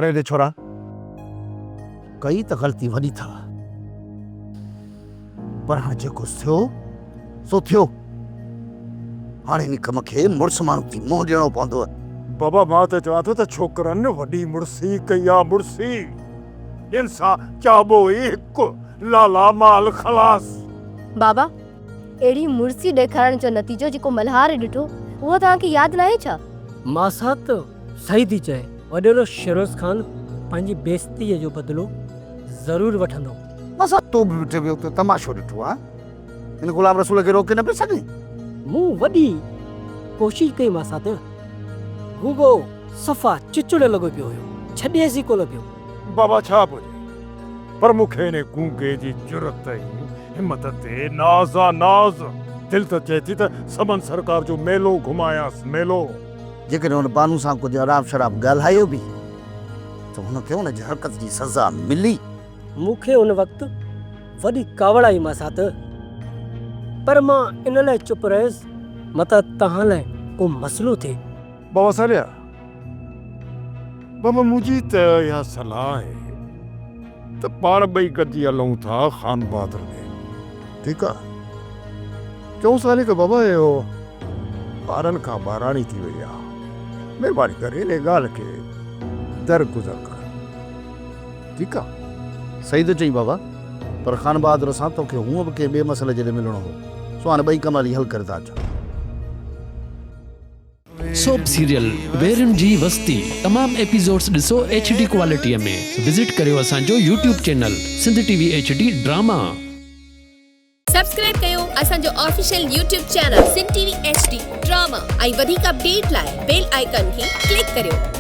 پر هيڏي ڇورا، ڪئي ته غلطي وڏي اٿئو، پر هاڻ جيڪو ٿيو سو ٿيو. هاڻ هن ڪم کي مڙس ماڻهو ٿي منهن ڏيڻو پوندو. بابا مان ته چوان ٿو ته ڇوڪرن وڏي مڙسي ڪئي آ، مڙسي. ڏين سان چاٻو ئي هڪ، لالا مال خلاص. بابا اهڙي مڙسي ڏيکارڻ جو نتيجو جيڪو ملهار ڏٺو، اهو توهان کي ياد ناهي ڇا؟ ماسات صحيح ٿي چئي. وڏيرو شيروز خان پنهنجي بيعزتيء جو بدلو ضرور وٺندو. ماسات تو به ٽي ويء تي تماشو ڏٺو آ. هن غلام رسول کي روڪي نه پئي سگهين؟ مون وڏي ڪوشش ڪئي ماسات. گونگو صفا چچڙ لڳو پيو هيو. ڇڏيس ئي ڪونه پيو. بابا ڇا پيو چئين؟ پر مون کي انهي گونگي جي جرئت ۽ همت تي ناز آ ناز. دل ته چئي ٿي ته سمن سرڪار جو ميلو گهمايانس، ميلو. جيڪڏهن هن بانو سان ڪجهه اڙاب شڙاب ڳالهايو به ته هن کي ان جي حرڪت جي سزا ملي. مون کي ان وقت وڏي ڪاوڙ آئي ماسات، پر مان ان لاء چپ رهيس متان توهان لاء ڪو مسئلو ٿئي. بابا صالح، بابا منهنجي ته اها صلاح آهي ته پاڻ ٻئي گڏجي هلون ٿا خان بهادر ڏي. ٺيڪ آ. چئون صالح ته بابا اهو ٻارن کان ٻاراڻي ٿي وئي آ. مهرباني ڪري انهي ڳالهه کي درگذر ڪر. ٺيڪ آ. صحيح ٿو چئين بابا، پر خان بهادر سان توکي هونء به ڪنهن ٻئي مسئلي جي لاء ملڻو هو، سو هاڻي ٻئي ڪم هلي حل ڪري ٿا اچون. سوپ سيريل ويرين جي وستي تمام ايپيسوڊس ڏسو ايڇ ڊي ڪوالٽي ۾ وزٽ ڪريو اسان جو YouTube channel Sindh T V H D drama. Subscribe ڪيو اسان جو official YouTube channel Sindh T V H D drama ۽ وڌيڪ اپڊيٽ لاء بيل آئيڪان کي ڪلڪ ڪريو.